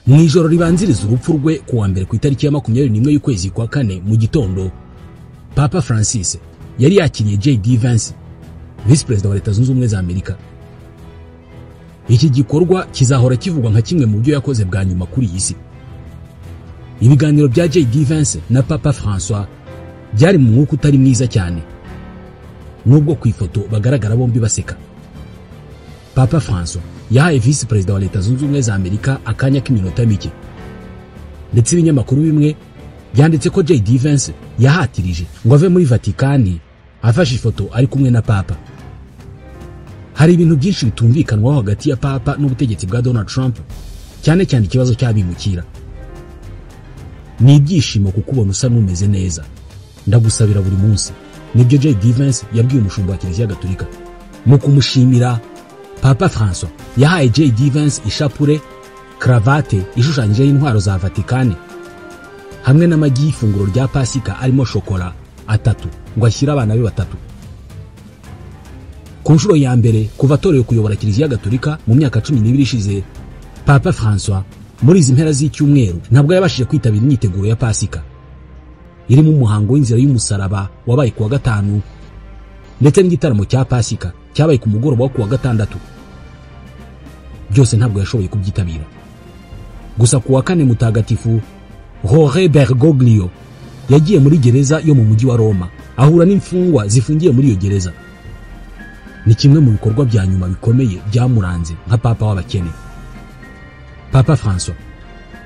Mu ijoro ribanziriza urupfu rwe ku wa mbere ku itariki ya 21 y'ukwezi kwa kane mu gitondo, Papa Francis yari yakiriye J.D. Vance, Visi Perezida wa Leta Zunze Ubumwe za Amerika. Iki gikorwa kizahora kivugwa nka kimwe mu byo yakoze bwa nyuma kuri iyi si. Ibiganiro bya J.D. Vance na Papa Francois byari mu mwuka utari mwiza cyane, nubwo ku ifoto bagaragara bombi baseka. Papa Francois yahaye Visi Perezida wa Leta Zunze Ubumwe za Amerika akanya k'iminota mike, ndetse ibinyamakuru bimwe byanditse ko J.D. Vance yahatirije ngo ave muri Vatikani afashe ifoto ari kumwe na Papa. Hari ibintu byinshi bitumvikanwaho hagati ya Papa n'ubutegetsi bwa Donald Trump, cyane cyane ikibazo cy'abimukira. Ni ibyishimo kukubona usa n'umeze neza, ndagusabira buri munsi, nibyo J.D. Vance yabwiye umushumba wa Kiliziya Gatolika. Mu kumushimira, Papa Francois yahaye J.D. Vance ishapure, cravate ishushanyijeho intwaro za Vatikani, hamwe n'amagi y'ifunguro rya Pasika arimo shokora 3 ngo ashyire abana be 3. Ku nshuro ya mbere kuva atorewe kuyobora Kiliziya Gatolika mu myaka 12 ishize, Papa Francois muri izi mpera z'icyumweru ntabwo yabashije kwitabira imyiteguro ya Pasika irimo umuhango w'inzira y'umusaraba wabaye kuwa gatanu, ndetse n'igitaramo cya Pasika cyabaye ku mugoroba wo kuwa gatandatu. Byose ntabwo yashoboye kubyitabira. Gusa kuwa kane mutagatifu Jorge Bergoglio yagiye muri gereza yo mu mujyi wa Roma ahura n'imfungwa zifungiye muri iyo gereza. Ni kimwe mu bikorwa bya nyuma bikomeye byamuranze nka Papa w'abakene. Papa Francois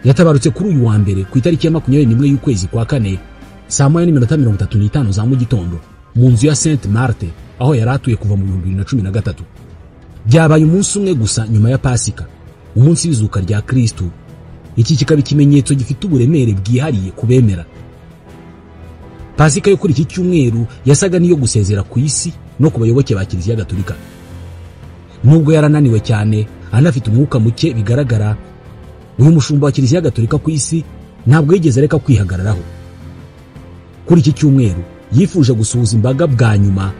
yatabarutse kuri uyu wa mbere ku itariki ya 21 y'ukwezi kwa kane saa 1:35 za mu gitondo mu nzu ya Saint Marthe aho yari atuye kuva mu 2013. Byabaye umunsi umwe gusa nyuma ya Pasika, umunsi w'izuka rya Kristu. Iki kikaba ikimenyetso gifite uburemere bwihariye kubemera. Pasika yo kuri iki cyumweru yasaga niyo gusezera ku isi no ku bayoboke ba Kiliziya Gatolika. Nubwo yarananiwe cyane anafite umwuka muke bigaragara, uyu mushumba wa Kiliziya Gatolika ku isi ntabwo yigeze areka kwihagararaho. Kuri iki cyumweru yifuje gusuhuza imbaga bwa nyuma,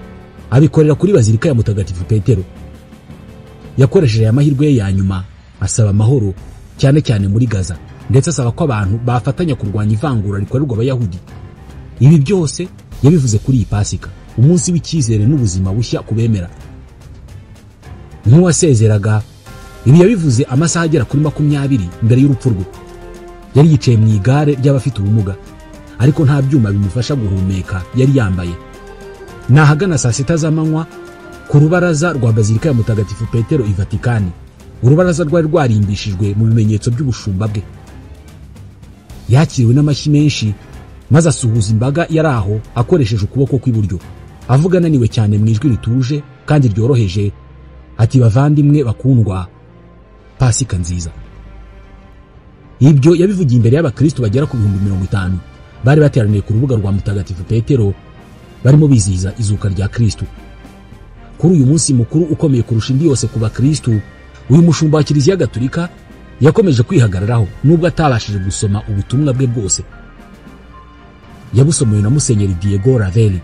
abikorera kuri Bazilika ya Mutagatifu Petero. Yakoresheje aya mahirwe ye ya nyuma asaba amahoro cyane cyane muri Gaza, ndetse asaba ko abantu bafatanya kurwanya ivangura rikorerwa Abayahudi. Ibi byose yabivuze kuri iyi Pasika, umunsi w'icyizere n'ubuzima bushya kubemera. Nk'uwasezeraga, ibi yabivuze amasaha agera kuri 20 mbere y'urupfu rwe. Yari yicaye mu igare ry'abafite ubumuga, ariko nta byuma bimufasha guhumeka yari yambaye. Ni ahagana saa 6 z'amanywa ku rubaraza rwa Bazilika ya Mutagatifu Petero i Vatikani. Urubaraza rwari rwarimbishijwe mu bimenyetso by'ubushumba bwe. Yakiriwe n'amashyi menshi maze asuhuza imbaga yari aho akoresheje ukuboko kw'iburyo, avuga ananiwe cyane mu ijwi rituje kandi ryoroheje ati: bavandimwe bakundwa, Pasika nziza. Ibyo yabivugiye imbere y'abakristo bagera ku 50,000 bari bateraniye ku rubuga rwa Mutagatifu Petero barimo bizihiza izuka rya Kristo. Kuri uyu munsi mukuru ukomeye kurusha indi yose ku bakristo, uyu mushumba wa Kiliziya Gatolika yakomeje kwihagararaho nubwo atabashije gusoma ubutumwa bwe bwose. Yabusomoye na Musenyeri Diego Ravelli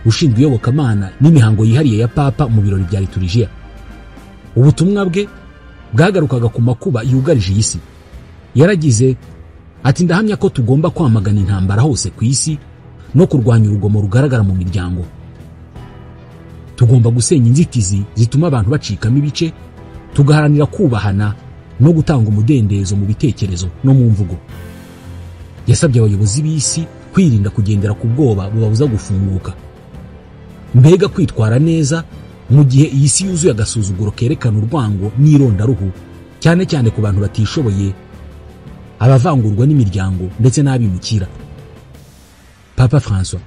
ushinzwe iyobokamana n'imihango yihariye ya Papa mu birori bya liturujia. Ubutumwa bwe bwagarukaga ku makuba yugarije iyi si. Yaragize ati: ndahamya ko tugomba kwamagana intambara hose ku isi no kurwanya urugomo rugaragara mu miryango. Tugomba gusenya inzitizi zituma abantu bacikamo ibice, tugaharanira kubahana no gutanga umudendezo mu bitekerezo no mu mvugo. Yasabye abayobozi b'isi kwirinda kugendera ku bwoba bubabuza gufunguka. Mbega kwitwara neza mu gihe iyi si yuzuye agasuzuguro kerekana urwango n'irondaruhu, cyane cyane ku bantu batishoboye, abavangurwa n'imiryango ndetse n'abimukira. Papa Francois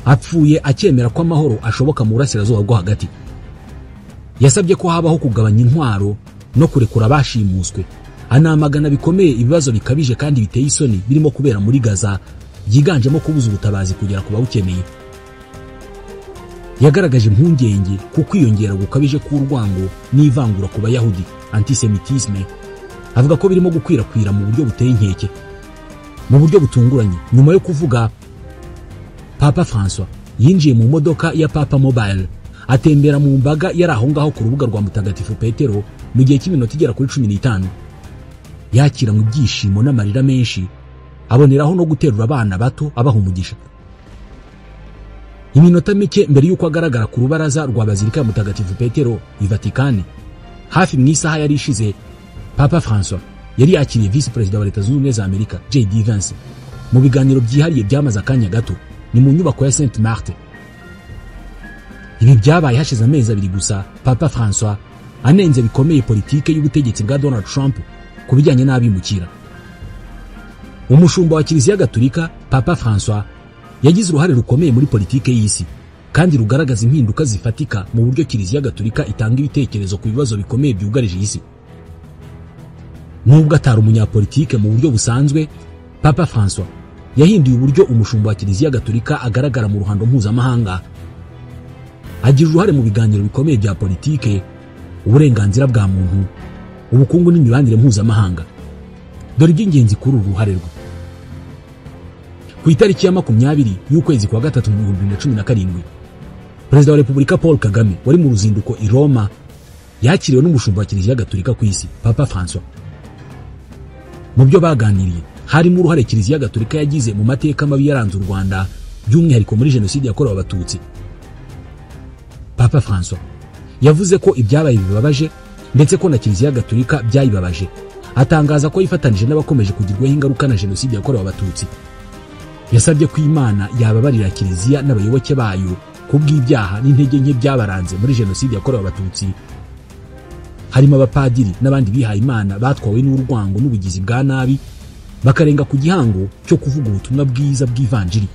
apfuye akemera ko amahoro ashoboka mu burasirazuba bwo hagati. Yasabye ko habaho kugabanya intwaro no kurekura abashimuswe, anamagana bikomeye ibibazo bikabije kandi biteye isoni birimo kubera muri Gaza, byiganjemo kubuza ubutabazi kugera ku bawukeneye. Yagaragaje impungenge ku kwiyongera gukabije k'urwango n'ivangura ku Bayahudi, antisemitisme, avuga ko birimo gukwirakwira mu buryo buteye inkeke. Mu buryo butunguranye, nyuma yo kuvuga, Papa Francois yinjiye mu modoka ya Papa Mobile atembera mu mbaga yari aho ngaho ku rubuga rwa Mutagatifu Petero mu gihe cy'iminota igera kuri 15. Yakiranywe ibyishimo n'amarira menshi, aboneraho no guterura abana bato abaha umugisha. Iminota mike mbere y'uko agaragara ku rubaraza rwa Bazilika ya Mutagatifu Petero i Vatikani, hafi mu isaha yari ishize, Papa François yari yakiriye Visi Perezida wa Leta Zunze Ubumwe za Amerika J.D. Vance mu biganiro byihariye byamaze akanya gato, ni mu nyubako ya Saint Marthe. Ibi byabaye hashize amezi 2 gusa Papa François anenze bikomeye politike y'ubutegetsi bwa Donald Trump ku bijyanye n'abimukira. Umushumba wa Kiliziya Gatolika Papa François yagize uruhare rukomeye muri politike y'isi, kandi rugaragaza impinduka zifatika mu buryo Kiliziya Gatolika itanga ibitekerezo ku bibazo bikomeye byugarije isi. Nubwo atari umunyapolitike mu buryo busanzwe, Papa François yahinduye uburyo umushumba wa Kiliziya Gatolika agaragara mu ruhando mpuzamahanga, agira uruhare mu biganiro bikomeye bya politike, uburenganzira bwa muntu, ubukungu n'imibanire mpuzamahanga. Dore iby'ingenzi kuri uru ruhare rwe. Ku itariki ya 20 y'ukwezi kwa gatatu mu 2017, Perezida wa Repubulika Paul Kagame wari mu ruzinduko i Roma yakiriwe n'umushumba wa Kiliziya Gatolika ku isi Papa François. Mu byo baganiriye harimo uruhare Kiliziya Gatolika yagize mu mateka mabi yaranze u Rwanda, by'umwihariko muri Jenoside yakorewe Abatutsi. Papa François yavuze ko ibyabaye bibabaje ndetse ko na Kiliziya Gatolika byayibabaje, atangaza ko yifatanije n'abakomeje kugirwaho ingaruka na Jenoside yakorewe Abatutsi. Yasabye ko Imana yababarira Kiliziya n'abayoboke bayo kubw'ibyaha n'intege nke byabaranze muri Jenoside yakorewe Abatutsi, harimo abapadiri n'abandi bihaye Imana batwawe n'urwango n'ubugizi bwa nabi, bakarenga ku gihango cyo kuvuga ubutumwa bwiza bw'ivanjiri.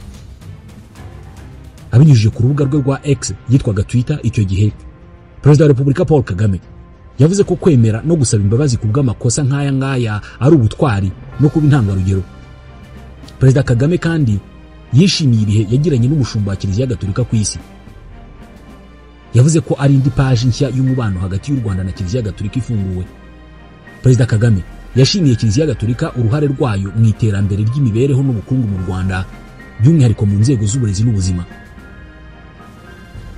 Abinyujije ku rubuga rwe rwa X yitwaga Twitter icyo gihe, Perezida wa Repubulika Paul Kagame yavuze ko kwemera no gusaba imbabazi ku bw'amakosa nk'aya ngaya ari ubutwari no kuba intangarugero. Perezida Kagame kandi yishimiye ibihe yagiranye n'umushumba wa Kiliziya Gatolika ku isi. Yavuze ko ari indi paji nshya y'umubano hagati y'u Rwanda na Kiliziya Gatolika ifunguwe. Perezida Kagame yashimiye Kiliziya Gatolika uruhare rwayo mu iterambere ry'imibereho n'ubukungu mu Rwanda, by'umwihariko mu nzego z'uburezi n'ubuzima.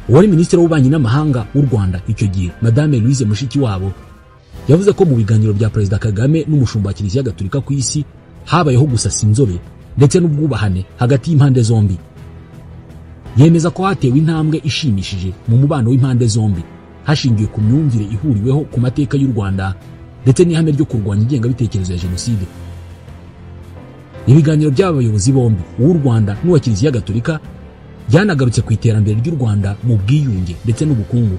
Uwari Minisitiri w'Ububanyi n'Amahanga w'u Rwanda icyo gihe, Madame Louise Mushikiwabo, yavuze ko mu biganiro bya Perezida Kagame n'umushumba wa Kiliziya Gatolika ku isi habayeho gusasa inzobe ndetse n'ubwubahane hagati y'impande zombi. Yemeza ko hatewe intambwe ishimishije mu mubano w'impande zombi, hashingiwe ku myumvire ihuriweho ku mateka y'u Rwanda ndetse n'ihame ryo kurwanya ingengabitekerezo ya Jenoside. Ibiganiro by'aba bayobozi bombi, uw'u Rwanda n'uwa Kiliziya Gatolika, byanagarutse ku iterambere ry'u Rwanda mu bwiyunge ndetse n'ubukungu,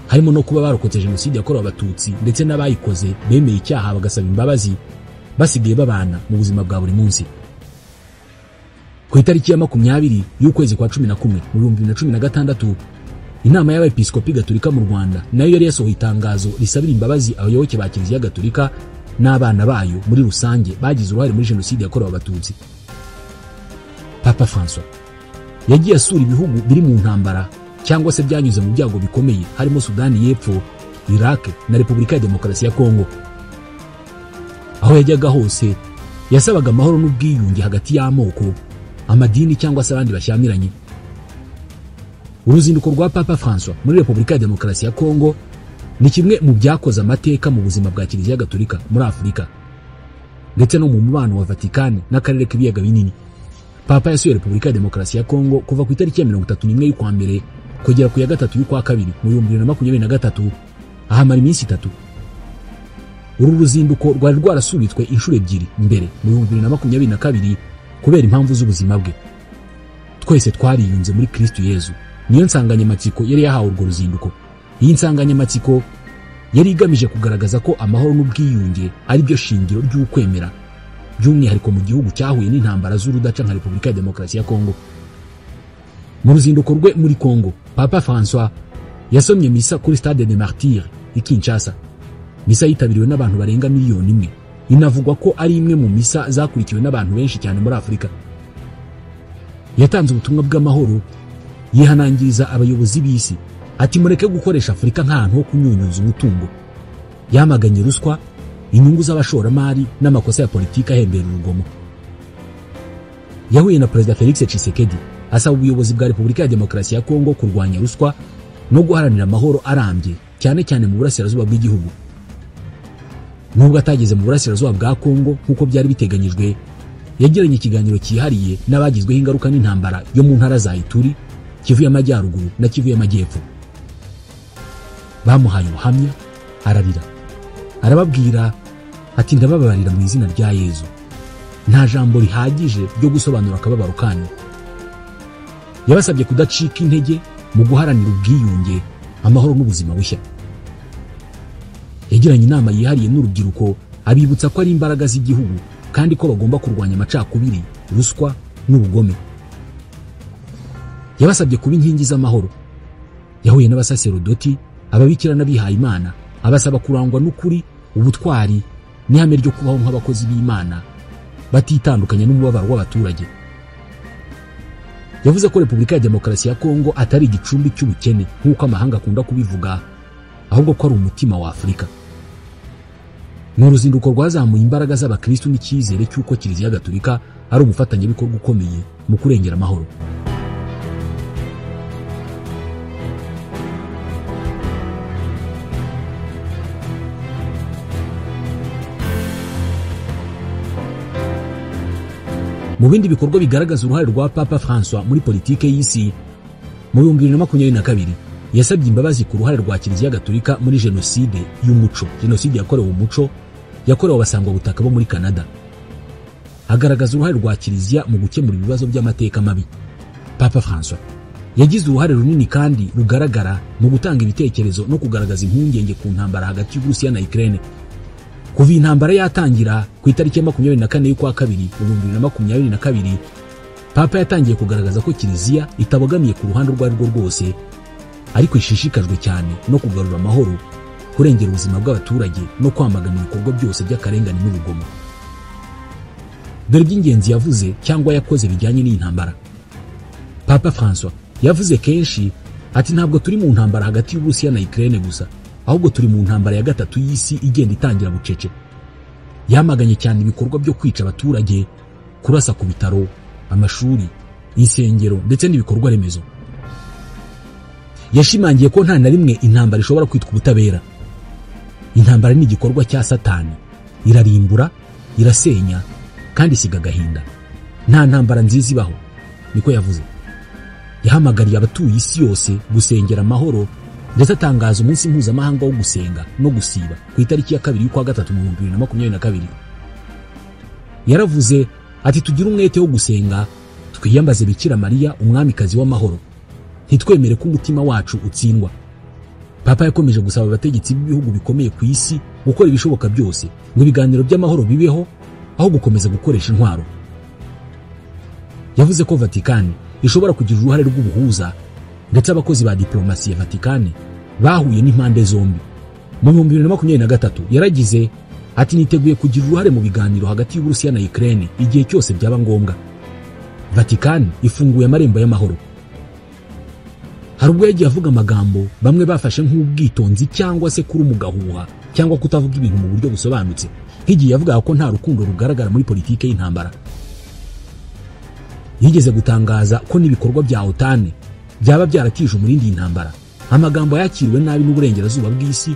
harimo no kuba barokotse Jenoside yakorewe Abatutsi ndetse n'abayikoze bemeye icyaha bagasaba imbabazi, basigaye babana mu buzima bwa buri munsi. Ku itariki ya 20 y'ukwezi kwa 11 mu 2016, inama y'Abepiskopi Gatolika mu Rwanda nayo yari yasohoye itangazo risabira imbabazi abayoboke ba Kiliziya Gatolika n'abana bayo muri rusange bagize uruhare muri Jenoside yakorewe Abatutsi. Papa François yagiye asura ibihugu biri mu ntambara cyangwa se byanyuze mu byago bikomeye, harimo Sudani y'Epfo, Iraq na Repubulika ya Demokarasi ya Kongo. Aho yajyaga hose yasabaga amahoro n'ubwiyunge hagati y'amoko, amadini cyangwa se abandi bashyamiranye. Uruzinduko rwa Papa François muri Repubulika ya Demokarasi ya Kongo ni kimwe mu byakoze amateka mu buzima bwa Kiliziya Gatolika muri Afurika ndetse no mu mubano wa Vatikani n'akarere k'ibiyaga binini. Papa yasuye Repubulika ya Demokarasi ya Kongo kuva ku itariki ya 31 y'ukwa mbere kugera ku ya 3 y'ukwa kabiri mu 2023, ahamara iminsi 3. Uru ruzinduko rwari rwarasubitswe inshuro 2 mbere mu 2022 kubera impamvu z'ubuzima bwe. Twese twariyunze muri Kristo Yezu niyo nsanganyamatsiko yari yahawe urwo ruzinduko. Iyi nsanganyamatsiko yari igamije kugaragaza ko amahoro n'ubwiyunge ari byo shingiro ry'ukwemera, by'umwihariko mu gihugu cyahuye n'intambara z'urudaca nka Repubulika ya Demokarasi ya Kongo. Mu ruzinduko rwe muri Kongo, Papa François yasomye misa kuri Stade des Martyrs i Kinshasa. Misa yitabiriwe n'abantu barenga miliyoni 1, inavugwa ko ari imwe mu misa zakurikiwe n'abantu benshi cyane muri Afurika. Yatanze ubutumwa bw'amahoro, yihanangiriza abayobozi b'isi ati mureke gukoresha Afurika nk'ahantu ho kunyunyuza umutungo. Yamaganye ruswa, inyungu z'abashoramari n'amakosa ya politiki ahembera urugomo. Yahuye na Perezida Felix Tshisekedi asaba ubuyobozi bwa Repubulika ya Demokarasi ya Kongo kurwanya ruswa no guharanira amahoro arambye, cyane cyane mu burasirazuba bw'igihugu. Nubwo atageze mu burasirazuba bwa Kongo nk'uko byari biteganyijwe, yagiranye ikiganiro cyihariye n'abagizweho ingaruka n'intambara yo mu ntara za Ituri, Kivu y'Amajyaruguru na Kivu y'Amajyepfo. Bamuhaye ubuhamya, ararira, arababwira ati: "Ndabababarira mu izina rya Yezu, nta jambo rihagije ryo gusobanura akababaro kanyu." Yabasabye kudacika intege mu guharanira ubwiyunge, amahoro n'ubuzima bushya. Yagiranye inama yihariye n'urubyiruko, abibutsa ko ari imbaraga z'igihugu kandi ko bagomba kurwanya amacakubiri, ruswa n'ubugome. Yabasabye kuba inkingi z'amahoro. Yahuye n'abasaserodoti, ababikira n'abihaye Imana, abasaba kurangwa n'ukuri, ubutwari n'ihame ryo kubaho nk'abakozi b'Imana batitandukanya n'umubabaro w'abaturage. Yavuze ko Repubulika ya Demokarasi ya Kongo atari igicumbi cy'ubukene nk'uko amahanga akunda kubivuga, ahubwo ko ari umutima wa Afurika. Ni uruzinduko rwazamuye imbaraga z'abakristu n'icyizere cy'uko Kiliziya Gatolika ari umufatanyabikorwa ukomeye mu kurengera amahoro. Mu bindi bikorwa bigaragaza uruhare rwa Papa François muri politike y'isi, mu 2022 yasabye imbabazi ku ruhare rwa Kiliziya Gatolika muri jenoside y'umuco, jenoside yakorewe umuco yakorewe abasangwabutaka bo muri Canada. Agaragaza uruhare rwa Kiliziya mu gukemura ibibazo by'amateka mabi. Papa François yagize uruhare runini kandi rugaragara mu gutanga ibitekerezo no kugaragaza impungenge ku ntambara hagati y'Uburusiya na Ukraine. Kuva intambara yatangira ku itariki ya 24 y'ukwa kabiri 2022, Papa yatangiye kugaragaza ko Kiliziya itabogamiye ku ruhande urwo ari rwo rwose, ariko ishishikajwe cyane no kugarura amahoro, kurengera ubuzima bw'abaturage no kwamagana ibikorwa byose by'akarengane n'urugomo. Dore iby'ingenzi yavuze cyangwa yakoze bijyanye n'iyi ntambara. Papa François yavuze kenshi ati: "Ntabwo turi mu ntambara hagati y'Uburusiya na Ukraine gusa, ahubwo turi mu ntambara ya gatatu y'isi igenda itangira bucece." Yamaganye cyane ibikorwa byo kwica abaturage, kurasa ku bitaro, amashuri, insengero ndetse n'ibikorwa remezo. Yashimangiye ko nta na rimwe intambara ishobora kwitwa ubutabera. Intambara ni igikorwa cya Satani, irarimbura, irasenya kandi isiga agahinda. Nta ntambara nziza ibaho, niko yavuze. Yahamagariye abatuye isi yose gusengera amahoro, ndetse atangaza umunsi mpuzamahanga wo gusenga no gusiba ku itariki ya 2 y'ukwa gatatu mu 2022. Yaravuze ati: "Tugire umwete wo gusenga, twiyambaze Bikira Mariya umwamikazi w'amahoro, ntitwemere ko umutima wacu utsindwa." Papa yakomeje gusaba abategetsi b'ibihugu bikomeye ku isi gukora ibishoboka byose ngo ibiganiro by'amahoro bibeho aho gukomeza gukoresha intwaro. Yavuze ko Vatikani ishobora kugira uruhare rw'ubuhuza, ndetse abakozi ba diplomasi ya Vatikani bahuye n'impande zombi. Mu 2023 yaragize ati: "Niteguye kugira uruhare mu biganiro hagati y'Uburusiya na Ukraine igihe cyose byaba ngombwa. Vatikani ifunguye amarembo y'amahoro." Hari ubwo yagiye avuga amagambo bamwe bafashe nk'ubwitonzi cyangwa se kuri umugahuha cyangwa kutavuga ibintu mu buryo busobanutse, nk'igihe yavugaga ko nta rukundo rugaragara muri politike y'intambara. Yigeze gutangaza ko n'ibikorwa bya OTAN byaba byaratije umurindi y'intambara, amagambo yakiriwe nabi n'uburengerazuba bw'isi,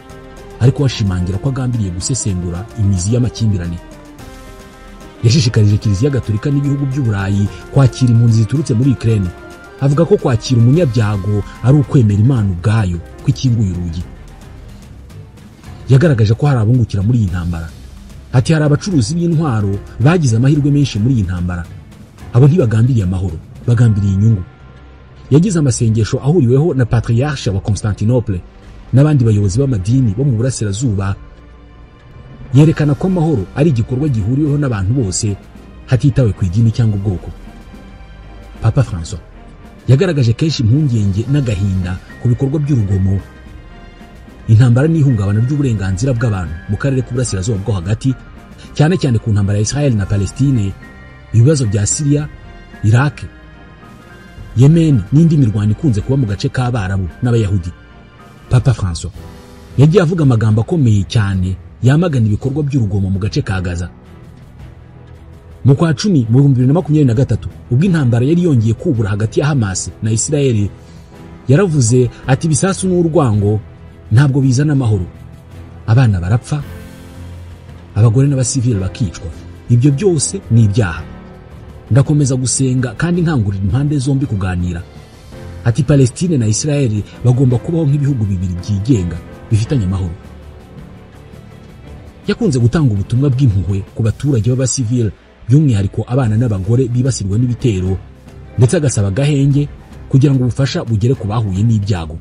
ariko washimangira ko agambiriye gusesengura imizi y'amakimbirane. Yashishikarije Kiliziya Gatolika n'ibihugu by'Uburayi kwakira impunzi ziturutse muri Ukraine, avuga ko kwakira umunyabyago ari ukwemera Imana ubwayo ko ikinguye urugi. Yagaragaje ko hari abungukira muri iyi ntambara, ati: "Hari abacuruzi b'intwaro bagize amahirwe menshi muri iyi ntambara, abo ntibagambiriye amahoro, bagambiriye inyungu." Yagize amasengesho ahuriweho na Patriarche wa Constantinople n'abandi bayobozi b'amadini bo mu burasirazuba, yerekana ko amahoro ari igikorwa gihuriweho n'abantu bose hatitawe ku idini cyangwa ubwoko. Papa François yagaragaje kenshi impungenge n'agahinda ku bikorwa by'urugomo, intambara n'ihungabana ry'uburenganzira bw'abantu mu karere k'uburasirazuba bwo hagati, cyane cyane ku ntambara ya Israel na Palestine, ibibazo bya Syria, Iraq, Yemen n'indi mirwano ikunze kuba mu gace k'Abarabu n'Abayahudi. Papa François yagiye avuga amagambo akomeye cyane yamagana ibikorwa by'urugomo mu gace ka Gaza. Mu kwa 10 mu 2023, ubwo intambara yari yongeye kubura hagati ya Hamas na Israel, yaravuze ati: "Ibisasu n'urwango ntabwo bizana amahoro, abana barapfa, abagore n'abasivile bakicwa. Ibyo byose ni ibyaha. Ndakomeza gusenga kandi nkangurira impande zombi kuganira. Ati Palestine na Israel bagomba kubaho nk'ibihugu bibiri byigenga bifitanye amahoro. Yakunze gutanga ubutumwa bw'impuhwe ku baturage b'abasivile, by'umwihariko abana n'abagore bibasirwa n'ibitero, ndetse agasaba gahenge kugira ngo ubufasha bugere ku bahuye n'ibyago.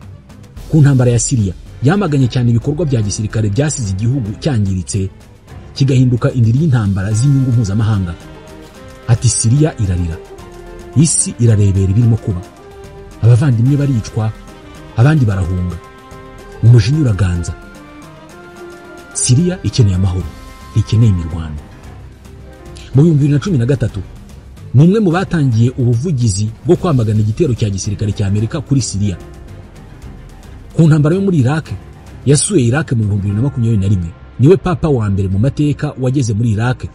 Ku ntambara ya Syria yamaganye cyane ibikorwa bya gisirikare byasize igihugu cyangiritse kigahinduka indiri y'intambara z'inyungu mpuzamahanga. Ati Syria irarira, isi irarebera ibirimo kuba, abavandimwe baricwa, abandi barahunga, umujinya uraganza. Syria ikeneye amahoro, ntikeneye imirwano. Mu 2013 ni umwe mu batangiye ubuvugizi bwo kwamagana igitero cya gisirikare cya Amerika kuri Syria. Ku ntambara yo muri Iraq, yasuye Iraq mu 2021. Niwe papa wa mbere mu mateka wageze muri Iraq,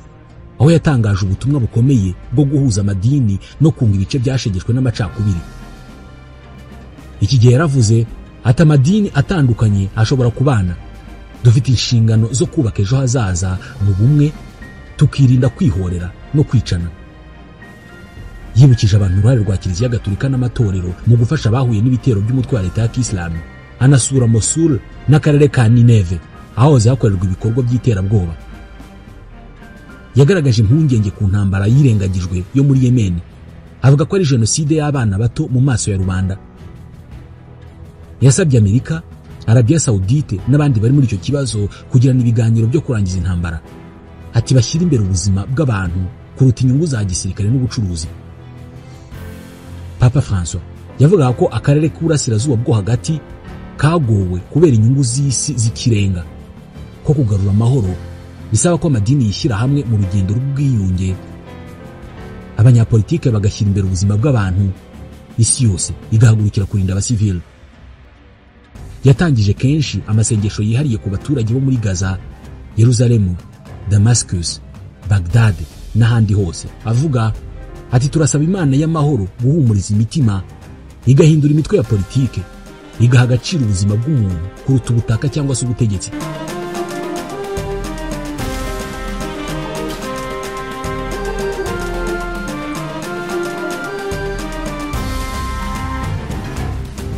aho yatangaje ubutumwa bukomeye bwo guhuza amadini no kunga ibice byashegeshwe n'amacakubiri. Iki gihe yaravuze ati amadini atandukanye ashobora kubana, dufite inshingano zo kubaka ejo hazaza mu bumwe, tukirinda kwihorera no kwicana. Yibukije abantu uruhare rwa Kiliziya Gatolika n'amatorero mu gufasha abahuye n'ibitero by'umutwe wa leta ya Kisilamu. Anasura Mosul n'akarere ka Nineve aho hakorerwa ibikorwa by'iterabwoba. Yagaragaje impungenge ku ntambara yirengagijwe yo muri Yemen, avuga ko ari jenoside y'abana bato mu maso ya rubanda. Yasabye Amerika, Arabia Saudite n'abandi bari muri icyo kibazo kugirana ibiganiro byo kurangiza intambara. Ati bashyira imbere ubuzima bw'abantu kuruta inyungu za gisirikare n'ubucuruzi. Papa François yavugaga ko akarere k'uburasirazuba bwo hagati kagowe kubera inyungu z'isi z'ikirenga, ko kugarura amahoro bisaba ko amadini yishyira hamwe mu rugendo rw'ubwiyunge, abanyapolitike bagashyira imbere ubuzima bw'abantu, isi yose igahagurukira kurinda abasivile. Yatangije kenshi amasengesho yihariye ku baturage bo muri Gaza, Yerusalemu, Damascus, Baghdad n'ahandi hose, avuga ati turasaba Imana y'amahoro guhumuriza imitima, igahindura imitwe ya politike, igaha agaciro ubuzima bw'umuntu kuruta ubutaka cyangwa se ubutegetsi.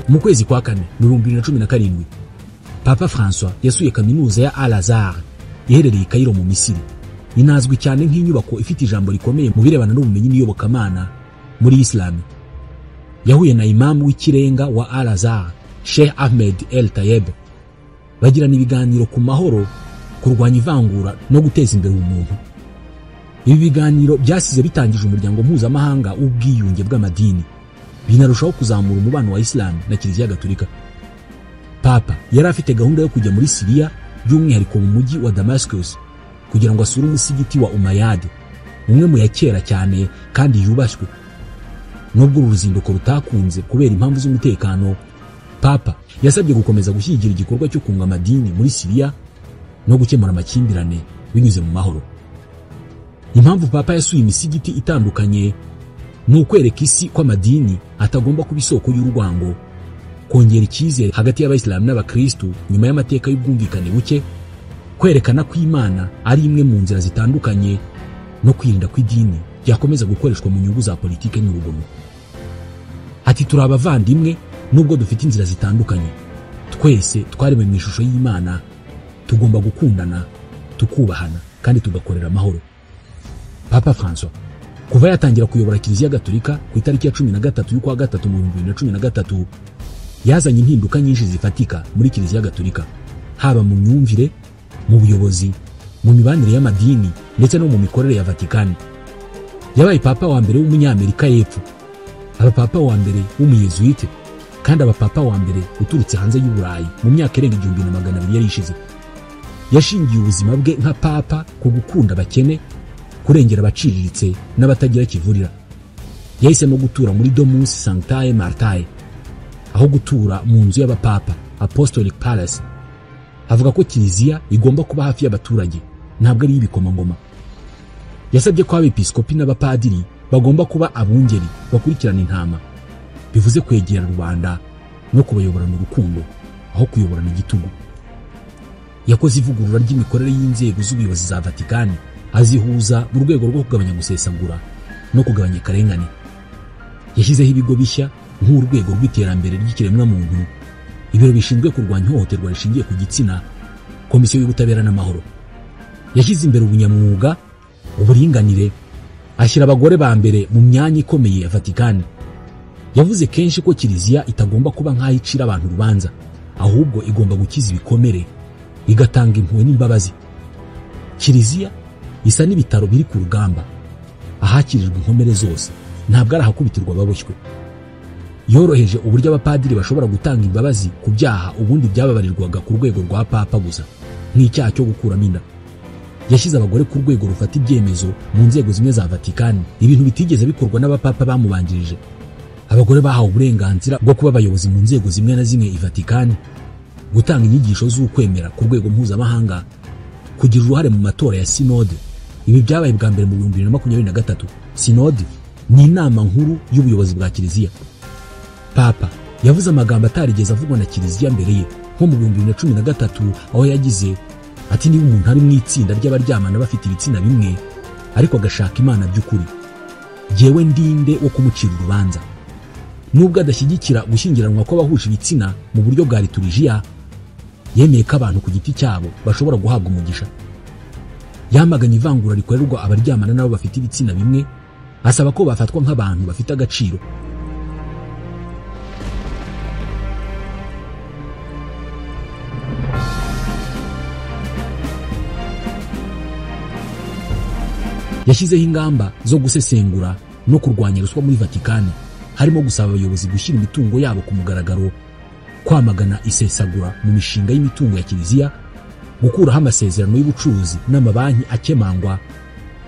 Mu kwezi kwa kane mu 2017 Papa François yasuye kaminuza ya Al-Azhar iherereye i Cairo mu Misiri. Inazwi cyane nk'inyubako ifite ijambo rikomeye mu birebana n'ubumenyi n'iyobokamana muri Islam. Yahuye na imamu w'ikirenga wa Al-Azhar, Sheikh Ahmed El Tayeb, bagirana ibiganiro ku mahoro, kurwanya ivangura no guteza imbere umuntu. Ibi biganiro byasize bitangije umuryango mpuzamahanga w'ubwiyunge bw'amadini, binarushaho kuzamura umubano wa Islam na Kiliziya Gatolika. Papa yari afite gahunda yo kujya muri Syria, by'umwihariko mu mujyi wa Damascus, kugira ngo asure umusigiti wa Umayyad, umwe mu ya kera cyane kandi yubashywe. Nubwo uru ruzinduko rutakunze kubera impamvu z'umutekano, Papa yasabye gukomeza gushyigikira igikorwa cyo kunga amadini muri Syria no gukemura amakimbirane binyuze mu mahoro. Impamvu Papa yasuye imisigiti itandukanye ni ukwereka isi ko amadini atagomba kuba isoko y'urwango, kongera icyizere hagati y'abayisilamu n'abakristu nyuma y'amateka y'ubwumvikane buke, kwerekana ko Imana ari imwe mu nzira zitandukanye, no kwirinda ko idini ryakomeza gukoreshwa mu nyungu za politike n'urugomo. Ati turi abavandimwe nubwo dufite inzira zitandukanye, twese twaremwe mu ishusho y'Imana, tugomba gukundana, tukubahana kandi tugakorera amahoro. Papa François kuva yatangira kuyobora Kiliziya Gatolika ku itariki ya 13 y'ukwa gatatu mu 2013, yazanye impinduka nyinshi zifatika muri Kiliziya Gatolika, haba mu myumvire, mu buyobozi, mu mibanire y'amadini ndetse no mu mikorere ya Vatikani. Yabaye papa wa mbere w'umunyamerika y'epfo, aba papa wa mbere w'umuyezuite, kandi aba papa wa mbere uturutse hanze y'Uburayi mu myaka irenga 1200 yari ishize. Yashingiye ubuzima bwe nka papa ku gukunda abakene, kurengera abaciriritse n'abatagira kivurira. Yahisemo gutura muri Domus Sanctae Marthae, aho gutura mu nzu y'abapapa Apostolic Palace. Avuga ko Kiliziya igomba kuba hafi y'abaturage, ntabwo ari ibikomangoma. Yasabye ko abepiskopi n'abapadiri bagomba kuba abungeri bakurikirana intama, bivuze kwegera rubanda no kubayoborana urukundo aho kuyoborana igitugu. Yakoze ivugurura ry'imikorere y'inzego z'ubuyobozi za Vatikani, azihuza mu rwego rwo kugabanya gusesagura no kugabanya akarengane. Yashyizeho ibigo bishya nk'urwego rw'iterambere ry'ikiremwamuntu, ibiro bishinzwe kurwanya ihohoterwa rishingiye ku gitsina, komisiyo y'ubutabera n'amahoro. Yashyize imbere ubunyamwuga, uburinganire, ashyira abagore ba mbere mu myanya ikomeye ya Vatikani. Yavuze kenshi ko Kiliziya itagomba kuba nk'aho icira abantu urubanza, ahubwo igomba gukiza ibikomere, igatanga impuhwe n'imbabazi. Kiliziya isa n'ibitaro biri ku rugamba, ahakirirwa inkomere zose, ntabwo ari ahakubitirwa ababoshywe. Yoroheje uburyo abapadiri bashobora gutanga imbabazi ku byaha ubundi byababarirwaga ku rwego rwa papa gusa, nk'icyaha cyo gukuramo inda. Yashyize abagore ku rwego rufata ibyemezo mu nzego zimwe za Vatikani, ibintu bitigeze bikorwa n'abapapa bamubanjirije. Abagore bahawe uburenganzira bwo kuba abayobozi mu nzego zimwe na zimwe i Vatikani, gutanga inyigisho z'ukwemera ku rwego mpuzamahanga, kugira uruhare mu matora ya sinode. Ibi byabaye bwa mbere mu 2023. Sinode ni inama nkuru y'ubuyobozi bwa Kiliziya. Papa yavuze amagambo atarigeze avugwa na Kiliziya mbere ye, nko mu 2013 aho yagize ati: niba umuntu ari mu itsinda ry'abaryamana bafite ibitsina bimwe ariko agashaka Imana by'ukuri, jyewe ndinde wo kumucira urubanza. Nubwo adashyigikira gushyingiranwa kw'abahuje ibitsina mu buryo bwa liturujia, yemeye ko abantu ku giti cyabo bashobora guhabwa umugisha. Yamaganye ivangura rikorerwa abaryamana nabo bafite ibitsina bimwe, asaba ko bafatwa nk'abantu bafite agaciro. Yashyizeho ingamba zo gusesengura no kurwanya ruswa muri Vatikani, harimo gusaba abayobozi gushyira imitungo yabo ku mugaragaro, kwamagana isesagura mu mishinga y'imitungo ya Kiliziya, gukuraho amasezerano y'ubucuruzi n'amabanki akemangwa.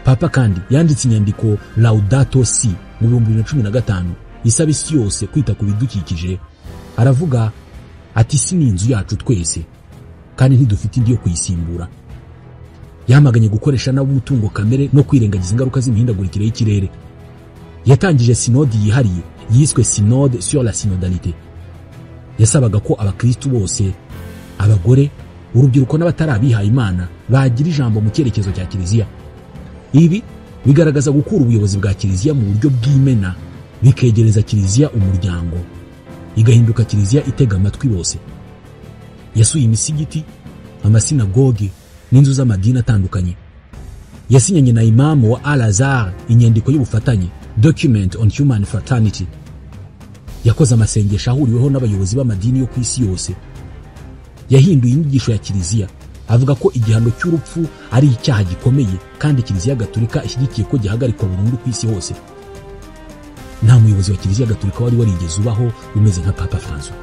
Papa kandi yanditse inyandiko Laudato Si mu 2015 isaba isi yose kwita ku bidukikije. Aravuga ati: isi ni inzu yacu twese kandi ntidufite indi yo kuyisimbura. Yamaganye gukoresha nabi umutungo kamere no kwirengagiza ingaruka z'imihindagurikire y'ikirere. Yatangije sinodi yihariye yiswe Synode sur la synodalité. Yasabaga ko abakristu bose, abagore, urubyiruko n'abatarabihaye Imana bagira ijambo mu cyerekezo cya Kiliziya. Ibi bigaragaza gukura ubuyobozi bwa Kiliziya mu buryo bw'imena, bikegereza Kiliziya umuryango, igahinduka Kiliziya itega amatwi bose. Yasuye imisigiti, amasinagogi n'inzu z'amadini atandukanye. Yasinyanye na imamu wa Al-Azhar inyandiko y'ubufatanye, Document on Human Fraternity. Yakoze amasengesho ahuriweho n'abayobozi b'amadini yo ku isi yose. Yahinduye inyigisho ya Kiliziya, avuga ko igihano cy'urupfu ari icyaha gikomeye kandi Kiliziya Gatolika ishyigikiye ko gihagarikwa burundu ku isi hose. Nta muyobozi wa Kiliziya Gatolika wari warigeze ubaho umeze nka Papa François.